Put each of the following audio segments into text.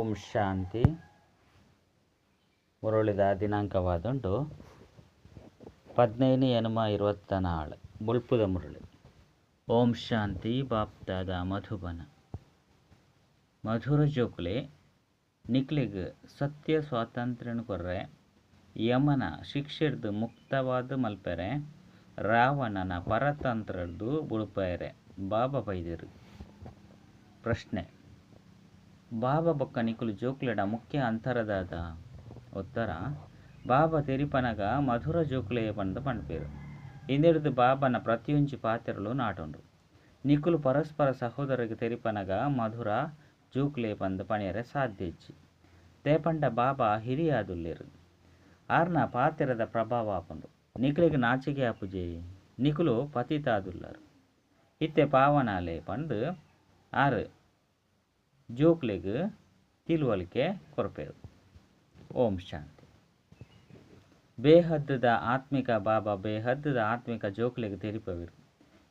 ಓಂ ಶಾಂತಿ. ಮುರಳಿದ ದಿನಾಂಕವಾದುಂಡು 15/8/24 ಬೊಲ್ಪುದ ಮುರಳಿ. ಓಂ ಶಾಂತಿ. ಬಾಪ್ದಾದ ಮಧುಬನ ಮಧುರ ಜೋಕುಲೆ ನಿಕ್ಲೆಗ್ ಸತ್ಯ ಸ್ವಾತಂತ್ರ್ಯನು ಕೊರ್ರೆ, ಯಮನ ಶಿಕ್ಷೆರ್ದು ಮುಕ್ತವಾದ ಮಲ್ಪೆರೆ, ರಾವಣನ ಪರತಂತ್ರರ್ದು ಬುಡುಪಾಯೆರೆ ಬಾಬಾ ಬೈದೆರು. ಪ್ರಶ್ನೆ: ಬಾಬಾ ಬೊಕ್ಕ ನಿಕುಲು ಜೋಕುಲೆಡ ಮುಖ್ಯ ಅಂತರದಾದ? ಉತ್ತರ: ಬಾಬಾ ತೆರಿಪನಗ ಮಧುರ ಜೋಕುಲೆ ಪಂದ್ ಪನ್ಪೆರು. ಇಂದೆಡ್ದ್ ಬಾಬನ ಪ್ರತಿಯೊಂಜಿ ಪಾತೆರಲು ನಾಟುಂಡು. ನಿಕುಲು ಪರಸ್ಪರ ಸಹೋದರರಿಗೆ ತೆರಿಪನಗ ಮಧುರ ಜೋಕುಲೆ ಪಂದ್ ಪಣಿಯರೆ ಸಾಧ್ಯ ಇಜ್ಜಿ. ದಾಯೆಪಂಡ ಬಾಬಾ ಹಿರಿಯಾದುಲ್ಲೆರು. ಆರ್ನ ಪಾತೆರದ ಪ್ರಭಾವ ಆಪುಂಡು. ನಿಕುಲೆಗ್ ನಾಚಿಕೆ ಆಪುಜೆ. ನಿಕುಲು ಪತಿತಾದುಲ್ಲರು. ಇತ್ತೆ ಪಾವನಾಲೆ ಪಂದ್ ಆರು ಜೋಕುಲೆಗ್ ತಿಳುವಳಿಕೆ ಕೊರ್ಪೆರು. ಓಂ ಶಾಂತಿ. ಬೇಹದ್ದುದ ಆತ್ಮಿಕ ಬಾಬಾ ಬೇಹದ್ದುದ ಆತ್ಮಿಕ ಜೋಕುಲೆಗ್ ತೆರಿಪವೆರು.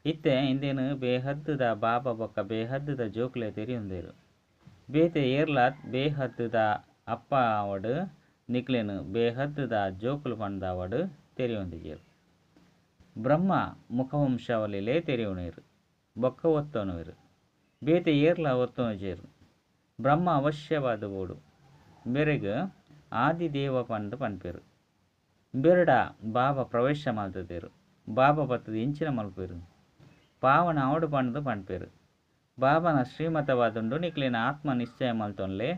ಇತ್ತೆ ಇಂದೇನು ಬೇಹದ್ದುದ ಬಾಬಾ ಬೊಕ್ಕ ಬೇಹದ್ದುದ ಜೋಕುಲೆ ತೆರಿಯೊಂದೆರು. ಬೇತೆ ಏರ್ಲ ಬೇಹದ್ದುದ ಅಪ್ಪ ಆವಡ್ ನಿಕ್ಲೆನು ಬೇಹದ್ದುದ ಜೋಕುಲು ಪಂದಾವಡ್ ತೆರಿಯೊಂದಿಜೆರು. ಬ್ರಹ್ಮ ಮುಖವಂಶಾವಳಿಲೇ ತೆರಿಯೊನುವೆರು ಬೊಕ್ಕ ಒತ್ತೊನುವೆರು. ಬೇತೆ ಏರ್ಲ ಒತ್ತೊನುಜೆರು. ಬ್ರಹ್ಮ ಅವಶ್ಯವಾದ ಬೋಡು. ಬೇರೆಗ್ ಆದಿದೇವ ಪಂದ್ ಪನ್ಪೆರು. ಬೇರಡ ಬಾಬಾ ಪ್ರವೇಶ ಮಲ್ತದೆರು. ಬಾಬಾ ಬತ್ತದ ಎಂಚಿನ ಮಲ್ಪೆರು. ಪಾವನ ಆವಡು ಪಂದ್ ಪನ್ಪೆರು. ಬಾಬನ ಶ್ರೀಮತವಾದುಂಡು ನಿಕ್ಲೆನ ಆತ್ಮ ನಿಶ್ಚಯ ಮಲ್ತೊನ್ಲೆ.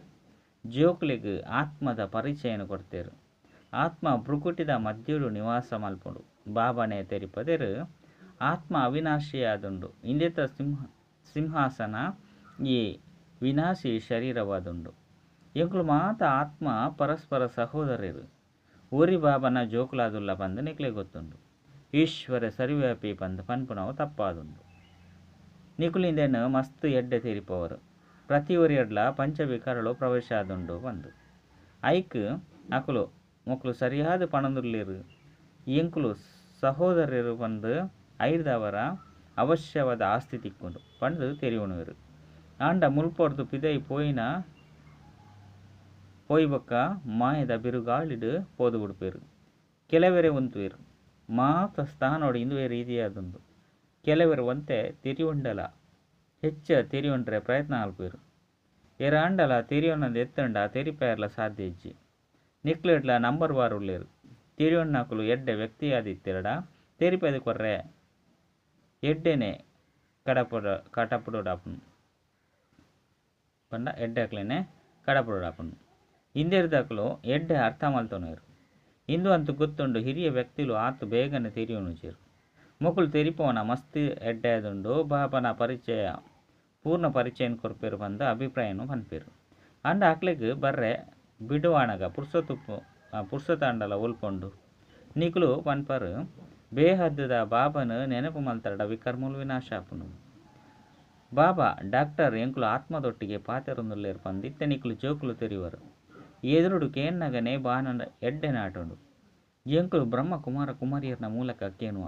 ಜೋಕುಲೆಗ್ ಆತ್ಮದ ಪರಿಚಯನ ಕೊಡ್ತೇರು. ಆತ್ಮ ಭ್ರುಕುಟಿದ ಮಧ್ಯಡು ನಿವಾಸ ಮಲ್ಪುಂಡು. ಬಾಬಾನೇ ತೆರಿಪದೆರು. ಆತ್ಮ ಅವಿನಾಶಿಯಾದುಂಡು. ಇಂದೆತ ಸಿಂಹಾಸನ ಈ ವಿನಾಶಿ ಶರೀರವಾದುಂಡು. ಎಂಕುಲು ಮಾತ ಆತ್ಮ ಪರಸ್ಪರ ಸಹೋದರರು. ಒರಿ ಬಾಬನ ಜೋಕುಲಾದುಲ್ಲ ಪಂದ್ ನಿಕ್ಲೆ ಗೊತ್ತುಂಡು. ಈಶ್ವರ ಸರ್ವ್ಯಾಪಿ ಪಂದ್ ಪನ್ಪುನವು ತಪ್ಪಾದುಂಡು. ನಿಕುಲು ಇಂದೆನ್ ಮಸ್ತ್ ಎಡ್ಡೆ ತೆರಿಪವರು. ಪ್ರತಿ ಒರಿಯಡ್ಲ ಪಂಚವಿಕಾರಳು ಪ್ರವೇಶ ಆದುಂಡು ಪಂದ್. ಐಕ್ ಅಕುಲು ಮೊಕುಲು ಸರಿಯಾದ ಪಣದುಲ್ಲೆರು. ಎಂಕುಲು ಸಹೋದರರು ಪಂದ್ ಐರ್ದವರ ಅವಶ್ಯವಾದ ಆಸ್ತಿ ತಿಕ್ಕೊಂಡು ಪಂದ್ ತೆರಿಯೊನುವೆರು. ಆಂಡ ಮುಲ್ಪೊರ್ದು ಪಿದೈ ಪೋಯಿನ ಪೋಯಿ ಬೊಕ್ಕ ಮಾಯದ ಬಿರುಗಾಳಿಡ್ ಪೋದು ಬುಡ್ಪೆರು. ಕೆಲವೆರೆ ಉಂತುವೆರು. ಮಾತ ಸ್ಥಾನೋಡು ಇಂದುವೆ ರೀತಿಯಾದುಂಡು. ಕೆಲವೆರು ಒಂತೆ ತೆರಿಯೊಂಡಲ ಹೆಚ್ಚ ತೆರಿಯೊಂಡ್ರೆ ಪ್ರಯತ್ನ ಮಲ್ಪುವೆರು. ಏರಾಂಡಲ ತೆರಿಯೊನಂದು ಎತ್ತಂಡ ತೆರಿಪಾಯರ್ಲ ಸಾಧ್ಯ ಇಜ್ಜಿ. ನಿಕ್ಲೆಡ್ಲ ನಂಬರ್ ವಾರ್ ಉಲ್ಲೆರು. ತೆರಿಯೊನ್ನಕುಲು ಎಡ್ಡೆ ವ್ಯಕ್ತಿಯಾದಿತ್ತೆರಡ ತೆರಿಪದೆ ಕೊರ್ರೆ ಎಡ್ಡೆನೆ ಕಡಪುಡಾಪುನು ಪಂಡ ಎಡ್ಡೆ ಅಕ್ಲೆನೆ ಕಡಪುಡಾಪುನು. ಇಂದೆರ್ದಕುಲು ಎಡ್ಡೆ ಅರ್ಥ ಮಲ್ತೊನುವೆರು. ಇಂದು ಅಂತೂ ಗೊತ್ತುಂಡು ಹಿರಿಯ ವ್ಯಕ್ತಿಲು ಆತು ಬೇಗನೆ ತೆರಿಯೊನುಜೆರು. ಮೊಕುಲು ತೆರಿಪೋನ ಮಸ್ತ್ ಎಡ್ಡೆ ಆದುಂಡು. ಬಾಬನ ಪರಿಚಯ ಪೂರ್ಣ ಪರಿಚಯನ ಕೊರ್ಪೆರು ಪಂದ್ ಅಭಿಪ್ರಾಯನು ಪನ್ಪೆರು. ಆಂಡ ಅಕ್ಲೆಗ್ ಬರ್ರೆ ಬಿಡುವಾಣಗ ಪುರ್ಸೊತಾಂಡಲ ಒಲ್ಪುಂಡು. ನಿಕುಲು ಪನ್ಪರು ಬೇಹದ್ದುದ ಬಾಬನ ನೆನಪು ಮಲ್ತರಡ ವಿಕರ್ಮಲು ವಿನಾಶ ಆಪುಂಡು. ಬಾಬಾ ಡಾಕ್ಟರ್ ಎಂಕುಲು ಆತ್ಮದೊಟ್ಟಿಗೆ ಪಾತೆರೊಂದುಲ್ಲೆರು ಪಂದ್ ಇತ್ತೆ ನಿಕುಲು ಜೋಕುಲು ತೆರಿವರು. ಎದುರುಡು ಕೇನ್ನಗನೆ ಬಾನನ ಎಡ್ಡೆ ನಾಟುಂಡು. ಎಂಕುಲು ಬ್ರಹ್ಮ ಕುಮಾರ ಕುಮಾರಿಯರ್ನ ಮೂಲಕ ಕೇನುವ.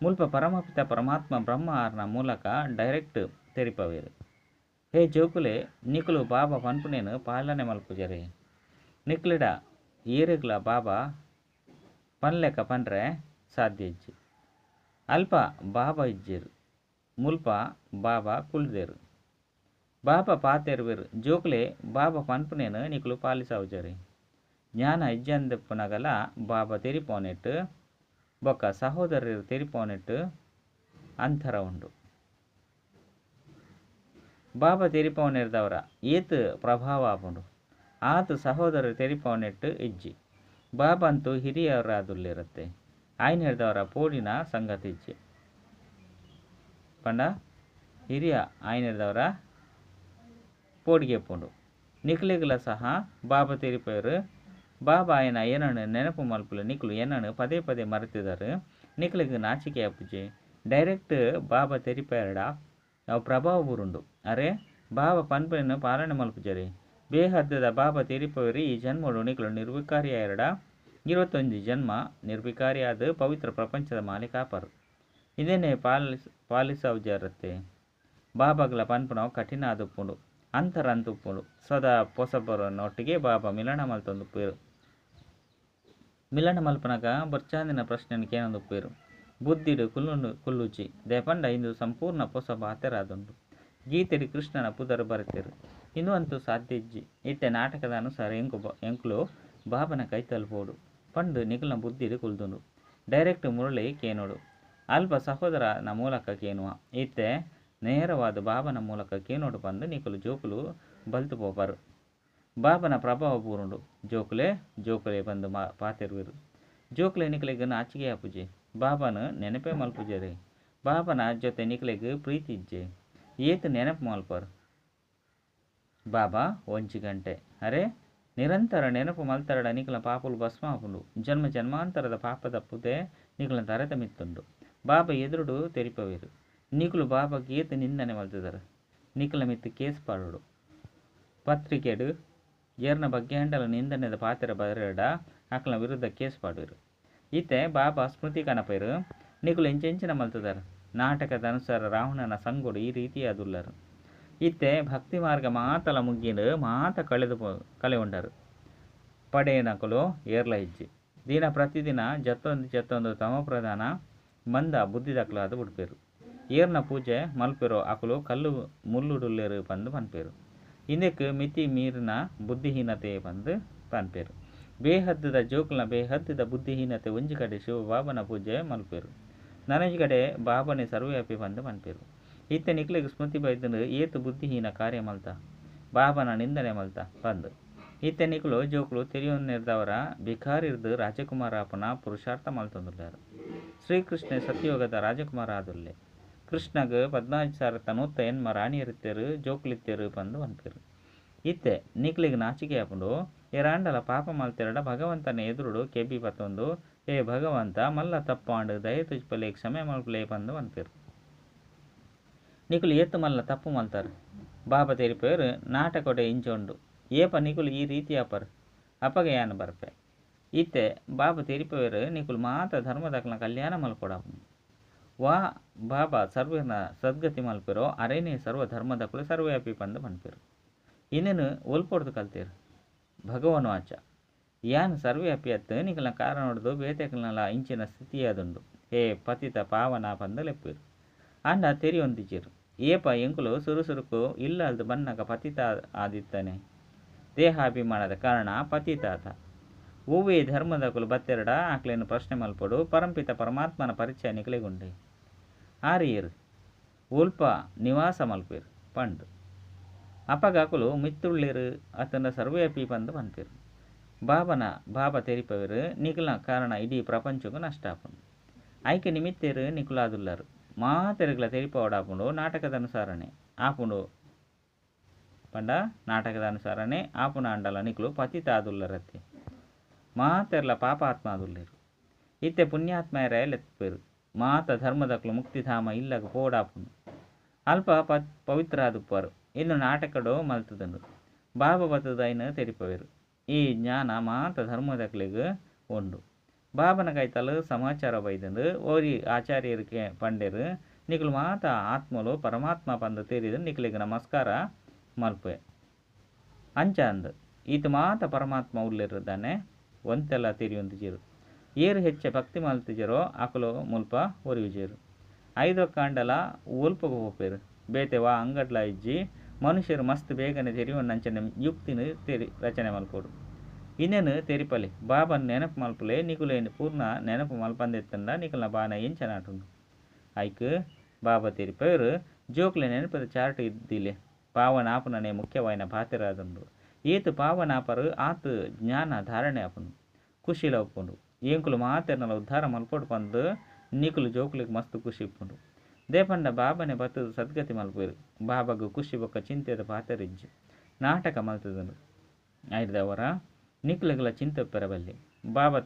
ಮುಲ್ಪ ಪರಮಪಿತ ಪರಮಾತ್ಮ ಬ್ರಹ್ಮ ಆರ್ನ ಮೂಲಕ ಡೈರೆಕ್ಟ್ ತೆರಿಪವೆರು. ಹೇ ಜೋಕುಲೆ ನಿಕುಲು ಬಾಬಾ ಪನ್ಪುನೇನು ಪಾಲನೆ ಮಲ್ಪುಜರೆ. ನಿಕ್ಲೆಡ ಏರೆಗ್ಲ ಬಾಬಾ ಪನ್ಲೆಕ ಪನ್ರೆ ಸಾಧ್ಯ ಇಜ್ಜಿ. ಅಲ್ಪ ಬಾಬಾ ಇಜ್ಜೆರು. ಮುಲ್ಪ ಬಾಬಾ ಕುಲ್ದೆರು. ಬಾಬಾ ಪಾತೆರುವೆರು. ಜೋಕುಲೆ ಬಾಬಾ ಪನ್ಪುನೇನು ನಿಕುಲು ಪಾಲಿಸಾವುಜರೆ. ಜ್ಞಾನ ಇಜ್ಜಂದೆಪ್ಪುನಗಲ ಬಾಬಾ ತೆರಿಪೋನೆಟ್ ಬೊಕ್ಕ ಸಹೋದರರು ತೆರಿಪೋನೆಟ್ ಅಂತರ ಉಂಡು. ಬಾಬಾ ತೆರಿಪೋನೆರ್ದವರ ಏತ್ ಪ್ರಭಾವ ಆಪುಂಡು. ಆತ್ ಸಹೋದರರು ತೆರಿಪೋನೆಟ್ ಇಜ್ಜಿ. ಬಾಬಾ ಅಂತೂ ಹಿರಿಯರಾದುಲ್ಲೆರತ್ತೆ. ಆಯ್ನೆರ್ದವರ ಪೋಡಿನ ಸಂಗತಿ ಇಜ್ಜಿ. ಪಂಡ ಹಿರಿಯ ಆಯ್ನೆರ್ದವರ ಪೋಡಿಗೆ ಪೋಂಡು. ನಿಕ್ಲೆಗ್ಲ ಸಹ ಬಾಬಾ ತೆರಿಪೆರು. ಬಾಬಾ ಆಯನ ಏನನ್ನು ನೆನಪು ಮಲ್ಪುಲೆ. ನಿಕುಲು ಏನನ್ನು ಪದೇ ಪದೇ ಮರೆತಿದ್ದಾರೆ. ನಿಕ್ಲೆಗ್ ನಾಚಿಕೆ ಆಪುಜಿ. ಡೈರೆಕ್ಟ್ ಬಾಬಾ ತೆರಿಪೆರಡ ಅವು ಪ್ರಭಾವ ಬೂರುಂಡು. ಅರೆ ಬಾಬಾ ಪನ್ಪೆನು ಪಾಲನೆ ಮಲ್ಪುಜರೆ. ಬೇಹದ್ದದ ಬಾಬಾ ತೆರಿಪವೆರು. ಈ ಜನ್ಮಡು ನಿಕುಲು ನಿರ್ವಿಕಾರಿಯಾಯರಡ 21 ಜನ್ಮ ನಿರ್ವಿಕಾರಿಯಾದ ಪವಿತ್ರ ಪ್ರಪಂಚದ ಮಾಲೀಕ ಆಪರು. ಇಂದೇನೆ ಪಾಲಿಸಾವುಜರತ್ತೆ. ಬಾಬಾಗ್ಲ ಪನ್ಪುನವು ಕಠಿಣ ಆದುಪ್ಪುಂಡು. ಅಂತರ ಉಪ್ಪುಂಡು. ಸದಾ ಪೊಸಬರನೊಟ್ಟಿಗೆ ಬಾಬಾ ಮಿಲನ ಮಲ್ತೊಂದುಪ್ಪುವೆರ್. ಮಿಲನ ಮಲ್ಪನಗ ಬೊರ್ಚಾಂದಿನ ಪ್ರಶ್ನೆನ್ ಕೇನೊಂದುಪ್ಪುವೆರ್. ಬುದ್ಧಿಡ್ ಕುಲ್ಲುಜಿ. ದಾಯೆಪಂಡ ಇಂದು ಸಂಪೂರ್ಣ ಪೊಸ ಪಾತೆರಾದುಂಡು. ಗೀತೆಡ್ ಕೃಷ್ಣನ ಪುದರ್ ಬರೆತೆರ್. ಇಂದು ಅಂತೂ ಸಾಧ್ಯ ಇಜ್ಜಿ. ಇತ್ತೆ ನಾಟಕದ ಅನುಸಾರ ಎಂಕುಲು ಬಾಬನ ಕೈತಲ್ ಪೋಡು ಪಂದ್ ನಿಕಲ್ನ ಬುದ್ಧಿಡ್ ಕುಲ್ದುಂಡು. ಡೈರೆಕ್ಟ್ ಮುರಳಿ ಕೇನೊಡು. ಅಲ್ಪ ಸಹೋದರನ ಮೂಲಕ ಕೇನುವ. ಇತ್ತೆ ನೇರವಾದ್ ಬಾಬನ ಮೂಲಕ ಕೇನೊಡು ಪಂದ್ ನಿಕುಲು ಜೋಕುಲು ಬಲ್ತ್ ಪೋಪರ್. ಬಾಬನ ಪ್ರಭಾವ ಬೂರುಂಡು. ಜೋಕುಲೆ ಜೋಕುಲೆ ಪಂದ್ ಪಾತೆರುವೆರ್. ಜೋಕುಲೆ ನಿಕಲೆಗ್ ನಾಚಿಕೆ ಆಪುಜಿ. ಬಾಬನ ನೆನಪೇ ಮಲ್ಪುಜೆರೆ. ಬಾಬನ ಜೊತೆ ನಿಕಲೆಗ್ ಪ್ರೀತಿ ಇಜ್ಜೆ. ಏತ್ ನೆನಪು ಮಲ್ಪರ್. ಬಾಬಾ ಒಂಜಿ ಗಂಟೆ ಅರೆ ನಿರಂತರ ನೆನಪು ಮಲ್ತರಡ ನಿಕಲ ಪಾಪುಲು ಭಸ್ಮ ಆಪುಂಡು. ಜನ್ಮ ಜನ್ಮಾಂತರದ ಪಾಪದ ಪುದೆ ನಿಕಲ ತರೆತ ಮಿತ್ತುಂಡು. ಬಾಬಾ ಎದುರುಡು ತೆರಿಪವೇರು. ನಿಕುಲು ಬಾಬಾಗ್ ಏತ್ ನಿಂದನೆ ಮಲ್ತುದರ್. ನಿಕಲ ಮಿತ್ತ್ ಕೇಸ್ ಪಾಡೊಡು. ಪತ್ರಿಕೆಡ್ ಏರ್ನ ಬಗ್ಗೆ ಆಂಡಲ ನಿಂದನೆದ ಪಾತೆರ ಬರೆಯಡ ಅಕಲ್ನ ವಿರುದ್ಧ ಕೇಸ್ ಪಾಡುವೆರ್. ಇತ್ತೆ ಬಾಬಾ ಸ್ಮೃತಿ ಕನಪೆರ್. ನಿಕುಲು ಎಂಚೆಂಚಿನ ಮಲ್ತುದರ್. ನಾಟಕದ ಅನುಸಾರ ರಾವಣನ ಸಂಗೊಡು ಈ ರೀತಿಯಾದುಲ್ಲರ್. ಇತ್ತೆ ಭಕ್ತಿ ಮಾರ್ಗ ಮಾತಲ ಮುಗ್ಗಿಂಡ್ ಮಾತ ಕಳೆದು ಕಳೆಯುಂಡರು. ಪಡೆಯನಕುಲು ಏರ್ಲ ಇಜ್ಜಿ. ದಿನ ಪ್ರತಿದಿನ ಜತ್ತೊಂದು ಜತ್ತೊಂದು ತಮೋಪ್ರಧಾನ ಮಂದ ಬುದ್ಧಿದಕುಲಾದ್ ಬುಡ್ಪೆರ್. ಏರ್ನ ಪೂಜೆ ಮಲ್ಪೆರೋ ಅಕುಲು ಕಲ್ಲು ಮುಳ್ಳುಡುಲ್ಲೆರ್ ಪಂದ್ ಪನ್ಪೆರ್. ಇಂದೆಕ್ ಮಿತಿ ಮೀರಿನ ಬುದ್ಧಿಹೀನತೆ ಪಂದ್ ಪನ್ಪೆರ್. ಬೇಹದ್ದುದ ಜೋಕುಲ್ನ ಬೇಹದ್ದುದ ಬುದ್ಧಿಹೀನತೆ ಒಂಜಿ ಕಡೆ ಶಿವಬಾಬನ ಪೂಜೆ ಮಲ್ಪೆರ್. ನನೊಂಜಿ ಕಡೆ ಬಾಬನೇ ಸರ್ವವ್ಯಾಪಿ ಪಂದ್ ಪನ್ಪೆರ್. ಇತ್ತೆ ನಿಕ್ಲೆಗ್ ಸ್ಮೃತಿ ಬೈದ್ಂಡ್ ಏತ್ ಬುದ್ಧಿಹೀನ ಕಾರ್ಯ ಮಲ್ತ. ಬಾಬನ ನಿಂದನೆ ಮಲ್ತ ಪಂದ್. ಇತ್ತೆ ನಿಕುಲು ಜೋಕುಲು ತೆರಿಯೊನ್ನೆರ್ದವರ ಭಿಕಾರಿರ್ದ್ ರಾಜಕುಮಾರ ಆಪುನ ಪುರುಷಾರ್ಥ ಮಲ್ತೊಂದುಲ್ಲೆರ್. ಶ್ರೀಕೃಷ್ಣೆ ಸತ್ಯಯುಗದ ರಾಜಕುಮಾರ ಆದುಲ್ಲೆ. ಕೃಷ್ಣಗ್ 14,108 ರಾಣಿಯರಿತ್ತೆರ್ ಜೋಕುಲಿತ್ತೆರ್ ಪಂದ್ ಪನ್ಪೆರ್. ಇತ್ತೆ ನಿಕ್ಲೆಗ್ ನಾಚಿಕೆ ಆಪುಂಡು. ಏರಾಂಡಲ ಪಾಪ ಮಲ್ತೆರಡ ಭಗವಂತನ ಎದುರುಡು ಕೆಬಿ ಪತ್ತೊಂದು ಹೇ ಭಗವಂತ ಮಲ್ಲ ತಪ್ಪಾಂಡ್ ದಯ ತೋಜಿಪಲೆ ಕ್ಷಮೆ ಮಲ್ಪಲೆ ಪಂದ್ ಪನ್ಪೆರ್. ನಿಕುಲು ಏತ್ ಮಲ್ಲ ತಪ್ಪು ಮಲ್ತಾರ್. ಬಾಬಾ ತೆರಿಪೇರ್ ನಾಟಕೊಡೆ ಇಂಚ ಉಂಡು. ಏಪ ನಿಕುಲು ಈ ರೀತಿ ಆಪರ್ ಅಪಗ ಯಾನ್ ಬರ್ಪೆ. ಇತ್ತೆ ಬಾಬಾ ತೆರಿಪೇರ್ ನಿಕುಲು ಮಾತ ಧರ್ಮದಕಲ್ನ ಕಲ್ಯಾಣ ಮಲ್ಪೊಡಾಪುಂಡು. ವಾ ಬಾಬಾ ಸರ್ವೇರ್ನ ಸದ್ಗತಿ ಮಲ್ಪೆರೋ ಅರೇನೇ ಸರ್ವ ಧರ್ಮದಕುಲು ಸರ್ವವ್ಯಾಪಿ ಪಂದ್ ಪನ್ಪೆರ್. ಇಂದೆನ್ ಒಲ್ಪೊಡ್ದು ಕಲ್ತೇರ್. ಭಗವಾನ್ ವಾಚ ಯಾನ್ ಸರ್ವವ್ಯಾಪಿ ಅತ್ ನಿಕಲ್ನ ಕಾರಣೊಡ್ದು ಬೇತೆಕಲ್ನಲ ಇಂಚಿನ ಸ್ಥಿತಿಯಾದುಂಡು. ಹೇ ಪತಿತ ಪಾವನ ಪಂದ್ ಲೆಪ್ಪುವೆರ್. ಆಂಡ ತೆರಿಯೊಂದಿಜೆರ್. ಏಪ ಎಂಕುಲು ಸುರು ಸುರುಕು ಇಲ್ಲಾಲ್ದ್ ಬನ್ನಗ ಪತಿತ ಆದಿತ್ತನೆ. ದೇಹಾಭಿಮಾನದ ಕಾರಣ ಪತಿತಾತ. ಒವ್ವೇ ಧರ್ಮದಕುಲು ಬತ್ತೆರಡ ಅಕ್ಲೆನ್ ಪ್ರಶ್ನೆ ಮಲ್ಪೊಡು. ಪರಂಪಿತ ಪರಮಾತ್ಮನ ಪರಿಚಯ ನಿಕಲೆಗುಂಡೆ. ಆರ್ ಏರ್. ಒಲ್ಪ ನಿವಾಸ ಮಲ್ಪೆರ್ ಪಂದ್. ಅಪಗ ಅಕುಲು ಮಿತ್ತುಳ್ಳೆರ್ ಅತಂಡ ಸರ್ವವ್ಯಾಪಿ ಪಂದ್ ಪನ್ಪೆರ್. ಬಾಬನ ಬಾಬಾ ತೆರಿಪವೆರ್ ನಿಕಲ್ನ ಕಾರಣ ಇಡೀ ಪ್ರಪಂಚಗ್ ನಷ್ಟ ಆಪುಂಡು. ಐಕೆ ನಿಮಿತ್ತೇರ್ ನಿಕುಲಾದುಲ್ಲರ್. ಮಾತೆರೆಗ್ಲ ತೆರಿಪಾವೊಡಾಪುಂಡು ನಾಟಕದ ಅನುಸಾರನೆ ಆಪುಂಡು ಪಂಡ ನಾಟಕದ ಅನುಸಾರನೆ ಆಪುನ ಆಂಡಲ ನಿಕುಲು ಪತಿತ ಆದುಲ್ಲರತ್ತೆ. ಮಾತೆರ್ಲ ಪಾಪಾತ್ಮ ಆದುಲ್ಲೆರ್. ಇತ್ತೆ ಪುಣ್ಯಾತ್ಮಯರೇ ಲೆಪ್ಪುವೆರ್. ಮಾತ ಧರ್ಮದಕುಲು ಮುಕ್ತಿಧಾಮ ಇಲ್ಲಗ್ ಪೋಡಾಪುಂಡು. ಅಲ್ಪ ಪವಿತ್ರ ಆದುಪ್ಪರು. ಇಂದು ನಾಟಕಡು ಮಲ್ತುದುಂಡು. ಬಾಬಾ ಬತ್ತುದು ಐನ್ ತೆರಿಪವೆರ್. ಈ ಜ್ಞಾನ ಮಾತ ಧರ್ಮದಕ್ಲೆಗ್ ಉಂಡು. ಬಾಬನ ಕೈತಲ್ ಸಮಾಚಾರ ಬೈದುಂಡು. ಒರಿ ಆಚಾರ್ಯರು ಪಂಡೆರ್ ನಿಕುಲು ಮಾತ ಆತ್ಮಲು ಪರಮಾತ್ಮ ಪಂದ್ ತೆರಿದು ನಿಕಲೆಗ್ ನಮಸ್ಕಾರ ಮಲ್ಪೆ. ಅಂಚ ಅಂದ್ ಈತ್ ಮಾತ ಪರಮಾತ್ಮ ಉಲ್ಲೆರ್ ದಾನೆ ಒಂತೆಲ ತೆರಿಯೊಂದಿಜೆರ್. ಏರ್ ಹೆಚ್ಚ ಭಕ್ತಿ ಮಲ್ತಿಜೆರೋ ಅಕುಲು ಮುಲ್ಪ ಒರಿಯುಜೆರ್. ಐದಕ್ಕಾಂಡಲ ಒಲ್ಪಗ್ ಪೋಪೆರ್. ಬೇತೆ ವಾ ಅಂಗಡ್ಲ ಇಜ್ಜಿ. ಮನುಷ್ಯರು ಮಸ್ತ್ ಬೇಗನೆ ತೆರಿಯೊನ್ನಂಚನೆ ಯುಕ್ತಿನ ರಚನೆ ಮಲ್ಪೊಡು. ಇಂದೆನ್ ತೆರಿಪಲೆ. ಬಾಬನ್ ನೆನಪು ಮಲ್ಪುಲೆ. ನಿಕುಲು ಪೂರ್ಣ ನೆನಪು ಮಲ್ಪಂದೆತ್ತಂಡ ನಿಕಲ್ನ ಬಾನ ಎಂಚ ನಾಟುಂಡು. ಐಕ್ ಬಾಬಾ ತೆರಿಪವೆರ್ ಜೋಕುಲೆ ನೆನಪದ ಚಾರ್ಟ್ ಇದ್ದಿಲೆ. ಪಾವನ ಆಪುನನೇ ಮುಖ್ಯವಾಯಿನ ಪಾತೆರಾದುಂಡು. ಏತ್ ಪಾವನ ಆಪರ್ ಆತ್ ಜ್ಞಾನ ಧಾರಣೆ ಆಪುಂಡು. ಖುಷಿಲ ಉಪ್ಪುಂಡು. ಎಂಕುಲು ಮಾತೆರ್ನಲ ಉದ್ಧಾರ ಮಲ್ಪೊಡು ಪಂದ್ ನಿಕುಲು ಜೋಕುಲೆಗ್ ಮಸ್ತ್ ಖುಷಿ ಇಪ್ಪುಂಡು. ದಾಯೆಪಂಡ ಬಾಬನೆ ಬತ್ತುದು ಸದ್ಗತಿ ಮಲ್ಪುವೆರ್. ಬಾಬಾಗ್ ಖುಷಿ ಬೊಕ್ಕ ಚಿಂತೆದ ಪಾತೆರ ಇಜ್ಜಿ. ನಾಟಕ ಮಲ್ತುದುಂಡು. ಐರ್ದವರ ನಿಕ್ಲೆಗ್ಲ ಚಿಂತೆ ಉಪ್ಪೆರೆ ಬಲ್ಲಿ. ಬಾಬಾ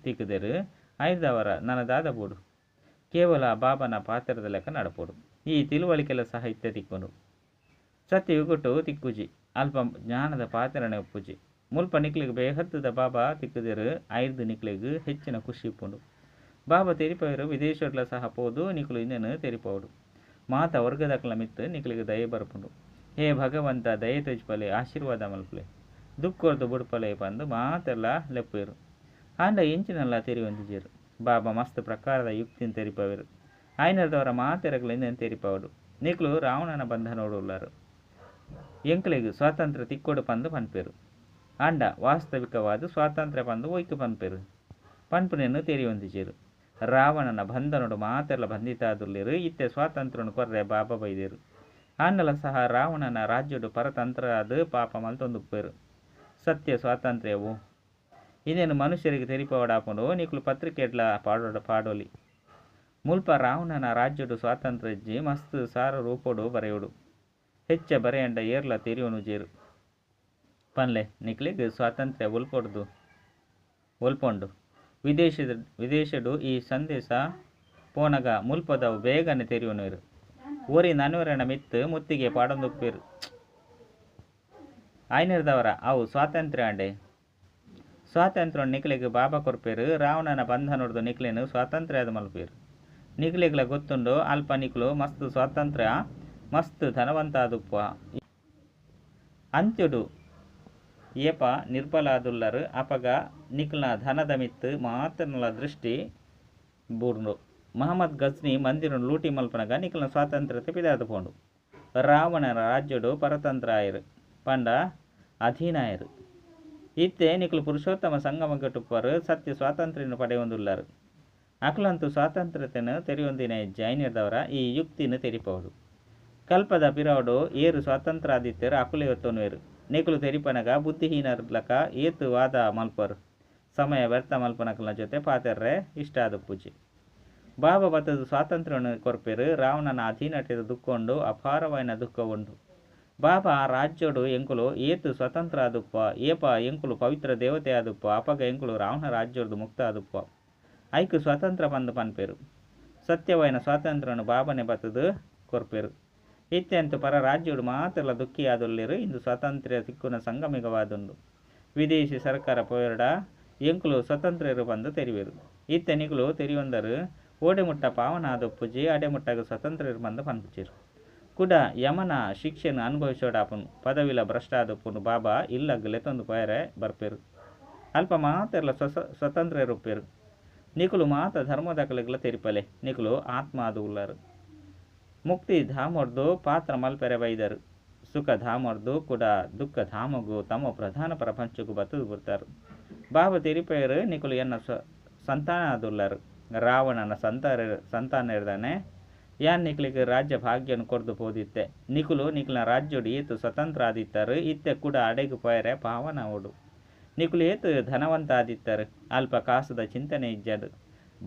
ತಿಕ್ಕುದೆರ್ ಐರ್ದವರ ನನ ದಾದ ಬೋಡು. ಕೇವಲ ಬಾಬನ ಪಾತೆರದ ಲೆಕ್ಕ ನಡಪೊಡು. ಈ ತಿಳುವಳಿಕೆಲ ಸಹ ಇತ್ತೆ ತಿಕ್ಕುಂಡು. ಸತ್ಯಯುಗಟ್ಟು ತಿಕ್ಕುಜಿ. ಅಲ್ಪ ಜ್ಞಾನದ ಪಾತೆರನೆ ಉಪ್ಪುಜಿ. ಮುಲ್ಪ ನಿಕ್ಲೆಗ್ ಬೇಹದ್ದುದ ಬಾಬಾ ತಿಕ್ಕುದೆರ್ ಐರ್ದ್ ನಿಕ್ಲೆಗ್ ಹೆಚ್ಚಿನ ಖುಷಿ ಇಪ್ಪುಂಡು. ಬಾಬಾ ತೆರಿಪವೆರ್ ವಿದೇಶಡ್ಲ ಸಹ ಪೋದು ನಿಕುಲು ಇಂದೆನ್ ತೆರಿಪಾವೊಡು. ಮಾತ ವರ್ಗದಕಲ್ನ ಮಿತ್ತ್ ನಿಕ್ಲೆಗ್ ದಯೆ ಬರ್ಪುಂಡು. ಹೇ ಭಗವಂತ ದಯೆ ತೋಜ್ಪಲೆ, ಆಶೀರ್ವಾದ ಮಲ್ಪಲೆ, ದುಃಖೊರ್ದು ಬುಡ್ಪಲೆ ಪಂದ್ ಮಾತೆರ್ಲ ಲೆಪ್ಪುವೆರ್. ಆಂಡ ಎಂಚಿನಲ ತೆರಿಯೊಂದಿಜೆರ್. ಬಾಬಾ ಮಸ್ತ್ ಪ್ರಕಾರದ ಯುಕ್ತಿನ್ ತೆರಿಪವೆರ್. ಆಯ್ನರ್ದವರ ಮಾತೆರಗ್ಲ ಇಂದೆನ್ ತೆರಿಪಾವೊಡು. ನಿಕ್ಲು ರಾವಣನ ಬಂಧನೊಡು ಉಲ್ಲರ್. ಎಂಕ್ಲೆಗ್ ಸ್ವಾತಂತ್ರ್ಯ ತಿಕ್ಕೊಡು ಪಂದ್ ಪನ್ಪೆರ್. ಆಂಡ ವಾಸ್ತವಿಕವಾದ್ ಸ್ವಾತಂತ್ರ್ಯ ಪಂದ್ ಒಯ್ಕ್ ಪನ್ಪೆರ್ ಪನ್ಪುನೆನ್ ತೆರಿಯೊಂದಿಜೆರ್. ರಾವಣನ ಬಂಧನೊಡು ಮಾತೆರ್ಲ ಬಂಧಿತಾದುಲ್ಲೆರ್. ಇತ್ತೆ ಸ್ವಾತಂತ್ರ್ಯನ್ ಕೊರ್ರೆ ಬಾಬಾ ಬೈದೆರ್. ಆಂಡಲ ಸಹ ರಾವಣನ ರಾಜ್ಯಡ್ ಪರತಂತ್ರರಾದ್ ಪಾಪ ಮಲ್ತೊಂದುಪ್ಪೆರ್. ಸತ್ಯ ಸ್ವಾತಂತ್ರ್ಯವು ಇಂದೆನ್ ಮನುಷ್ಯರಿಗೆ ತೆರಿಪಾವೊಡಾಪುಂಡು. ನಿಕುಲು ಪತ್ರಿಕೆಡ್ಲ ಪಾಡೊಲಿ. ಮುಲ್ಪ ರಾವಣನ ರಾಜ್ಯಡ್ ಸ್ವಾತಂತ್ರ್ಯ ಇಜ್ಜಿ. ಮಸ್ತ್ ಸಾರ ರೂಪೊಡು ಬರೆಯೊಡು. ಹೆಚ್ಚ ಬರೆಯಂಡ ಏರ್ಲ ತೆರಿಯೊನುಜೆರ್. ಪನ್ಲೆ ನಿಕ್ಲೆಗ್ ಸ್ವಾತಂತ್ರ್ಯ ಒಲ್ಪೊಡ್ದು ಒಲ್ಪೊಂಡು. ವಿದೇಶಡ್ ಈ ಸಂದೇಶ ಪೋನಗ ಮುಲ್ಪದವು ಬೇಗನೆ ತೆರಿಯೊನುವೆರ್. ಒರಿ ನನೊರಿಯನ ಮಿತ್ತ್ ಮುತ್ತಿಗೆ ಪಾಡೊಂದುಪ್ಪೆರ್. ಆಯ್ನರ್ದವರ ಅವು ಸ್ವಾತಂತ್ರ್ಯ ಆಂಡೆ. ಸ್ವಾತಂತ್ರ್ಯನ್ ನಿಕ್ಲೆಗ್ ಬಾಬಾ ಕೊರ್ಪೆರ್. ರಾವಣನ ಬಂಧನೊಡ್ದು ನಿಕ್ಲೆನ್ ಸ್ವಾತಂತ್ರ್ಯದ ಮಲ್ಪುವೆರ್. ನಿಕ್ಲೆಗ್ಲ ಗೊತ್ತುಂಡು ಅಲ್ಪ ನಿಕ್ಲು ಮಸ್ತ್ ಸ್ವಾತಂತ್ರ್ಯ ಮಸ್ತ್ ಧನವಂತ ಆದುಪ್ಪುವ. ಅಂತ್ಯೊಡು ಏಪ ನಿರ್ಬಲಾದುಲ್ಲರ್ ಅಪಗ ನಿಕ್ಲ್ನ ಧನದ ಮಿತ್ತ್ ಮಾತೆರ್ನಲ ದೃಷ್ಟಿ ಬೂರ್ಂಡು. ಮಹಮ್ಮದ್ ಗಜ್ನಿ ಮಂದಿರನ್ ಲೂಟಿ ಮಲ್ಪನಗ ನಿಕ್ಲ್ನ ಸ್ವಾತಂತ್ರ್ಯತೆ ಪಿದಾದ್ ಪೋಂಡು. ರಾವಣನ ರಾಜ್ಯಡ್ ಪರತಂತ್ರ ಆಯೆರ್ ಪಂಡ ಅಧೀನ ಆಯೆರ್. ಇತ್ತೆ ನಿಕುಲು ಪುರುಷೋತ್ತಮ ಸಂಗಮಗೆಟುಪ್ಪರ್ ಸತ್ಯ ಸ್ವಾತಂತ್ರ್ಯನ್ ಪಡೆಯೊಂದುಲ್ಲರ್. ಅಕುಲಂತೂ ಸ್ವಾತಂತ್ರ್ಯತೆನ್ ತೆರಿಯೊಂದಿನ ಇಜ್ಜಿ. ಐನೆರ್ದವರ ಈ ಯುಕ್ತಿನ್ ತೆರಿಪಾವೊಡು. ಕಲ್ಪದ ಪಿರವುಡು ಏರ್ ಸ್ವಾತಂತ್ರ್ಯ ಆದಿತ್ತೆರ್ ಅಕುಲೇ ಒತ್ತೊನುವೆರ್. ನಿಕುಲು ತೆರಿಪನಗ ಬುದ್ಧಿಹೀನರ್ಲಕ ಏತ್ ವಾದ ಮಲ್ಪರ್. ಸಮಯ ವ್ಯರ್ಥ ಮಲ್ಪನಕಲ್ನ ಜೊತೆ ಪಾತೆರ್ರೆ ಇಷ್ಟ ಆದುಪ್ಪುಜಿ. ಬಾಬಾ ಬತ್ತದ ಸ್ವಾತಂತ್ರ್ಯವನ್ನು ಕೊರ್ಪೆರ್. ರಾವಣನ ಅಧೀನಟೆದ ದುಃಖ ಉಂಡು, ಅಪಾರವಾಯಿನ ದುಃಖ ಉಂಡು. ಬಾಬಾ ಆ ರಾಜ್ಯಡು ಎಂಕುಲು ಏತ್ ಸ್ವತಂತ್ರ ಆದುಪ್ಪ. ಏಪ ಎಂಕುಲು ಪವಿತ್ರ ದೇವತೆ ಆದುಪ್ಪ ಅಪಗ ಎಂಕುಲು ರಾವಣ ರಾಜ್ಯೊಡ್ದು ಮುಕ್ತ ಆದುಪ್ಪ. ಐಕ್ ಸ್ವತಂತ್ರ ಪಂದ್ ಪನ್ಪೆರ್. ಸತ್ಯವಾಯಿನ ಸ್ವಾತಂತ್ರ್ಯವನ್ನು ಬಾಬನೆ ಬತ್ತದ್ ಕೊರ್ಪೆರ್. ಇತ್ಯಂತ ಪರ ರಾಜ್ಯಡು ಮಾತೆರ್ಲ ದುಃಖಿ ಆದುಲ್ಲೆರ್. ಇಂದು ಸ್ವಾತಂತ್ರ್ಯ ತಿಕ್ಕುನ ಸಂಗಮಿಗವಾದುಂಡು. ವಿದೇಶಿ ಸರ್ಕಾರ ಪೋಯೆರ್ಡ ಎಂಕುಲು ಸ್ವತಂತ್ರ್ಯರು ಪಂದ್ ತೆರಿವೆರ್. ಇತ್ತೆ ನಿಕುಲು ತೆರಿಯೊಂದರು ಓಡೆ ಮುಟ್ಟ ಪಾವನ ಆದುಪ್ಪುಜಿ ಅಡೆ ಮುಟ್ಟಗ ಸ್ವತಂತ್ರ್ಯರು ಪಂದ್ ಪನ್ಪುಜೆರ್. ಕುಡ ಯಮನ ಶಿಕ್ಷೆನ್ ಅನುಭವಿಸೋಡಾಪುಂಡು. ಪದವಿಲ ಭ್ರಷ್ಟ ಆದುಪ್ಪುಂಡು. ಬಾಬಾ ಇಲ್ಲಗ್ ಲೆತ್ತೊಂದು ಪೋಯೆರೆ ಬರ್ಪೆರ್. ಅಲ್ಪ ಮಾತೆರ್ಲ ಸ್ವತಂತ್ರ್ಯರುಪ್ಪೆರ್. ನಿಕುಲು ಮಾತ ಧರ್ಮದಕಲೆಗ್ಲ ತೆರಿಪಲೆ. ನಿಕುಲು ಆತ್ಮ ಆದ್ ಉಲ್ಲರ್. ಮುಕ್ತಿ ಧಾಮೊರ್ದು ಪಾತ್ರ ಮಲ್ಪೆರೆ ಬೈದರ್. ಸುಖ ಧಾಮೊರ್ದು ಕುಡ ದುಃಖ ಧಾಮೊಗು ತಮ್ಮ ಪ್ರಧಾನ ಪ್ರಪಂಚಗ್ ಬತ್ತದ್ ಬುಡ್ತಾರ್. ಬಾಬಾ ತೆರಿಪೆರ್ ನಿಕುಲು ಎನ್ನ ಸಂತಾನ ಆದುಲ್ಲರ್. ರಾವಣನ ಸಂತಾನರ್ದಾನೆ ಯಾನ್ ನಿಕ್ಲೆಗ್ ರಾಜ್ಯ ಭಾಗ್ಯನ್ ಕೊರ್ದು ಪೋದಿತ್ತೆ. ನಿಕುಲು ನಿಕ್ಲೆನ ರಾಜ್ಯಡ್ ಏತ್ ಸ್ವತಂತ್ರ ಆದಿತ್ತರ್. ಇತ್ತೆ ಕುಡ ಅಡೆಗ್ ಪೋಯೆರೆ ಪಾವನ ಆವೊಡು. ನಿಕುಲು ಏತ್ ಧನವಂತ ಆದಿತ್ತರ್. ಅಲ್ಪ ಕಾಸುದ ಚಿಂತನೆ ಇಜ್ಜಂಡ್.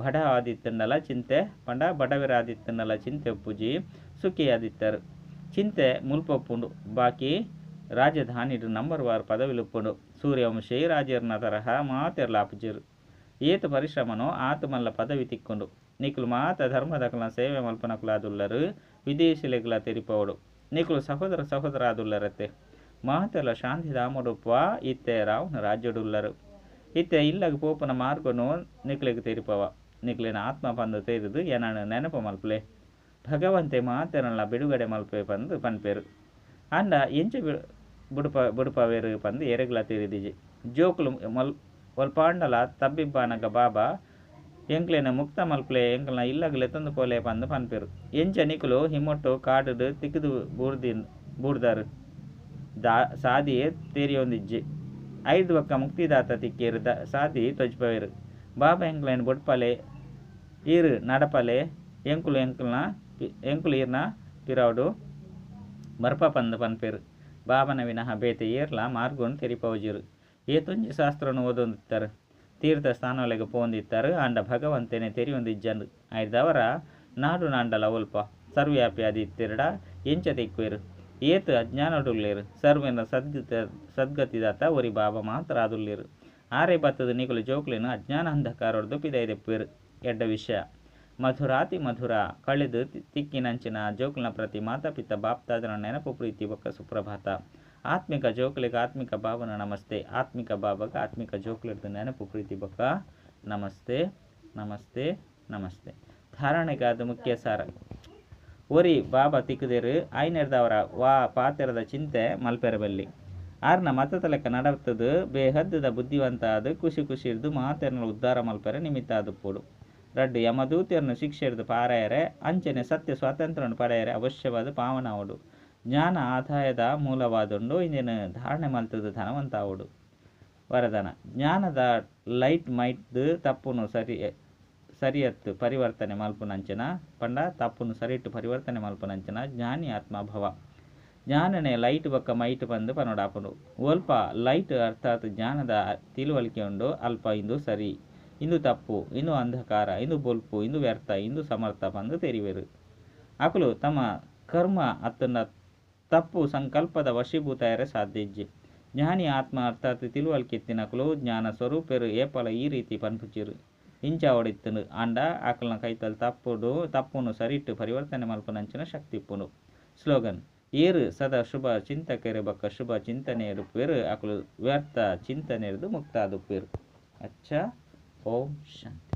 ಬಡ ಆದಿತ್ತುಂಡಲ ಚಿಂತೆ ಪಂಡ ಬಡವೆರಾದಿತ್ತುಂಡಲ ಚಿಂತೆ ಉಪ್ಪುಜಿ. ಸುಖಿ ಆದಿತ್ತರ್. ಚಿಂತೆ ಮುಲ್ಪ ಉಪ್ಪುಂಡು. ಬಾಕಿ ರಾಜಧಾನಿಡ್ ನಂಬರ್ ವಾರ್ ಪದವಿಲು ಉಪ್ಪುಂಡು. ಸೂರ್ಯವಂಶಿ ರಾಜೆರ್ನ ತರಹ ಮಾತೆರ್ಲ ಆಪುಜೆರ್. ಏತ್ ಪರಿಶ್ರಮನೋ ಆತ್ ಮಲ್ಲ ಪದವಿ ತಿಕ್ಕುಂಡು. ನಿಕುಲು ಮಾತ ಧರ್ಮದಕಲ್ನ ಸೇವೆ ಮಲ್ಪನಕುಲಾದುಲ್ಲರ್. ವಿದೇಶಿಲೆಗ್ಲ ತೆರಿಪಾವೊಡು. ನಿಕುಲು ಸಹೋದರ ಸಹೋದರ ಆದುಲ್ಲರತ್ತೆ. ಮಾತೆರ್ಲ ಶಾಂತಿ ಧಾಮೊಡುಪ್ಪುವ. ಇತ್ತೆ ರಾವಣ ರಾಜ್ಯಡುಲ್ಲರ್. ಇತ್ತೆ ಇಲ್ಲಗ್ ಪೋಪುನ ಮಾರ್ಗನು ನಿಕ್ಲೆಗ್ ತೆರಿಪವ. ನಿಕ್ಲೆನ ಆತ್ಮ ಪಂದ್ ತೆರಿದು ಎನನ್ ನೆನಪು ಮಲ್ಪುಲೆ. ಭಗವಂತೆ ಮಾತೆರ್ನಲ ಬಿಡುಗಡೆ ಮಲ್ಪೆ ಪಂದ್ ಪನ್ಪೆರ್. ಆಂಡ ಎಂಚ ಬುಡ್ಪವೆರ್ ಪಂದ್ ಏರೆಗ್ಲ ತೆರಿದಿಜಿ. ಜೋಕುಲು ಒಲ್ಪಾಂಡಲ ತಬ್ಬಿಬ್ಬಾನಗ ಬಾಬಾ ಎಂಕ್ಲೆನ ಮುಕ್ತ ಮಲ್ಪುಲೆ, ಎಂಕ್ಲೆನ ಇಲ್ಲಗ್ ಲೆತ್ತೊಂದು ಪೋಲೆ ಪಂದ್ ಪನ್ಪೆರ್. ಎಂಚ ನಿಕುಲು ಹಿಮೊಟ್ಟು ಕಾಡುಡು ತಿಕ್ದ್ ಬೂರ್ದರ್. ಸಾದಿಯೇ ತೆರಿಯೊಂದಿಜ್ಜಿ. ಐರ್ದ್ ಬೊಕ್ಕ ಮುಕ್ತಿದಾತ ತಿಕ್ಕೇರ್ ಸಾದಿ ತೊಜ್ಪವೆರ್. ಬಾಬಾ ಎಂಕ್ಲೆನ್ ಬುಡ್ಪಲೆ, ಈರ್ ನಡಪಲೆ, ಎಂಕುಲು ಎಂಕುಲು ಈರ್ನ ಪಿರವುಡು ಬರ್ಪ ಪಂದ್ ಪನ್ಪೆರ್. ಬಾಬನ ವಿನಃ ಬೇತೆ ಏರ್ಲ ಮಾರ್ಗನ್ ತೆರಿಪಾವುಜೆರ್. ಏತೊಂಜಿ ಶಾಸ್ತ್ರನ್ ಓದೊಂದಿತ್ತಾರೆ. ತೀರ್ಥ ಸ್ಥಾನೊಲೆಗ್ ಪೋವೊಂದಿತ್ತಾರೆ. ಆಂಡ ಭಗವಂತನೇ ತೆರಿಯೊಂದಿಜ್ಜಂಡ್. ಐರ್ದಾವರ ನಾಡು ನಾಂಡಲ ಒಲ್ಪ ಸರ್ವವ್ಯಾಪಿ ಆದಿತ್ತೆರ್ಡ ಎಂಚ ತಿಕ್ಕುವೆರ್. ಏತ್ ಅಜ್ಞಾನಡುಲ್ಲೆರ್. ಸರ್ವೆರ್ನ ಸದ್ಗತಿದಾತ ಒರಿ ಬಾಬಾ ಮಾತ್ರ ಆದುಲ್ಲೆರ್. ಆರೇ ಬತ್ತದ ನಿಕುಲು ಜೋಕುಲೆನ್ ಅಜ್ಞಾನ ಅಂಧಕಾರೊಡ್ದು ಪಿದಯಿ ದೆಪ್ಪುವೆರ್. ಎಡ್ಡೆ ವಿಷಯ. ಮಧುರಾತಿ ಮಧುರ ಕಳೆದು ತಿಕ್ಕಿನಂಚಿನ ಜೋಕುಲ್ನ ಪ್ರತಿ ಮಾತಾ ಪಿತ ಬಾಪ್ತಾದನ ನೆನಪು ಪ್ರೀತಿ ಬೊಕ್ಕ ಸುಪ್ರಭಾತ. ಆತ್ಮಿಕ ಜೋಕುಲೆಗ್ ಆತ್ಮಿಕ ಬಾಬನ ನಮಸ್ತೆ. ಆತ್ಮಿಕ ಬಾಬಾಗ ಆತ್ಮಿಕ ಜೋಕುಲೆಡ್ದು ನೆನಪು ಪ್ರೀತಿ ಬೊಕ್ಕ ನಮಸ್ತೆ ನಮಸ್ತೆ ನಮಸ್ತೆ. ಧಾರಣೆಗಾದ ಮುಖ್ಯ ಸಾರ. ಒರಿ ಬಾಬಾ ತಿಕ್ಕುದೆರ್. ಆಯಿನೆಡ್ದಾವರ ವಾ ಪಾತೆರದ ಚಿಂತೆ ಮಲ್ಪೆರೆ ಬಲ್ಲಿ. ಆರ್ನ ಮತತ ಲೆಕ್ಕ ನಡತುದು ಬೇಹದ್ದುದ ಬುದ್ಧಿವಂತ ಆದ್ ಖುಷಿ ಖುಷಿರ್ದ್ ಮಾತೆರ್ನಲ ಉದ್ಧಾರ ಮಲ್ಪೆರೆ ನಿಮಿತ್ತ ಆದುಪ್ಪೊಡು. ರಡ್ಡ್ ಯಮದೂತೆರ್ನ ಶಿಕ್ಷೆರ್ದ್ ಪಾರಾಯೆರೆ ಅಂಚನೆ ಸತ್ಯ ಸ್ವಾತಂತ್ರ್ಯವನ್ನು ಪಡೆಯರೆ ಅವಶ್ಯವಾದ ಪಾವನ ಆವೊಡು. ಜ್ಞಾನ ಆದಾಯದ ಮೂಲವಾದುಂಡು. ಇಂದೆನ್ ಧಾರಣೆ ಮಲ್ತುದು ಧನವಂತ ಆವೊಡು. ವರದಾನ ಜ್ಞಾನದ ಲೈಟ್ ಮೈಟ್ದು ತಪ್ಪುನು ಸರಿ ಸರಿಯತ್ ಪರಿವರ್ತನೆ ಮಲ್ಪುನಂಚಿನ ಪಂಡ ತಪ್ಪುನು ಸರಿಟ್ ಪರಿವರ್ತನೆ ಮಲ್ಪುನಂಚಿನ ಜ್ಞಾನಿ ಆತ್ಮ ಭವ. ಜ್ಞಾನನೆ ಲೈಟ್ ಬೊಕ್ಕ ಮೈಟ್ ಪಂದ್ ಪನೊಡಾಪುಂಡು. ಒಲ್ಪ ಲೈಟ್ ಅರ್ಥಾತ್ ಜ್ಞಾನದ ತಿಳುವಳಿಕೆ ಉಂಡು ಅಲ್ಪ ಇಂದು ಸರಿ ಇಂದು ತಪ್ಪು ಇಂದು ಅಂಧಕಾರ ಇಂದು ಬೊಲ್ಪು ಇಂದು ವ್ಯರ್ಥ ಇಂದು ಸಮರ್ಥ ಪಂದ್ ತೆರಿವೆರ್. ಅಕುಲು ತಮ್ಮ ಕರ್ಮ ಅತ್ತಂಡ ತಪ್ಪು ಸಂಕಲ್ಪದ ವಶೀಭೂತ ಆಯೆರೆ ಸಾಧ್ಯ ಇಜ್ಜಿ. ಜ್ಞಾನಿ ಆತ್ಮ ಅರ್ಥಾತ್ ತಿಳುವಳಿಕೆ ಇತ್ತಿನಕುಲು ಜ್ಞಾನ ಸ್ವರೂಪೆರ್ ಏಪಲ ಈ ರೀತಿ ಪನ್ಪುಜೆರ್. ಇಂಚ ಆವೊಡಿತ್ತುಂಡು ಆಂಡ ಅಕಲ್ನ ಕೈತಲ್ ತಪ್ಪುಡು ತಪ್ಪುನು ಸರಿಟ್ ಪರಿವರ್ತನೆ ಮಲ್ಪುನಂಚಿನ ಶಕ್ತಿ ಇಪ್ಪುಂಡು. ಸ್ಲೋಗನ್ ಏರ್ ಸದಾ ಶುಭ ಚಿಂತಕೆರ್ ಬೊಕ್ಕ ಶುಭ ಚಿಂತನೆ ಇಪ್ಪುವೆರ್ ಅಕುಲು ವ್ಯರ್ಥ ಚಿಂತನೆರ್ದ್ ಮುಕ್ತ ಆದುಪ್ಪುವೆರ್. ಅಚ್ಚ ಓಂ ಶಾಂತಿ.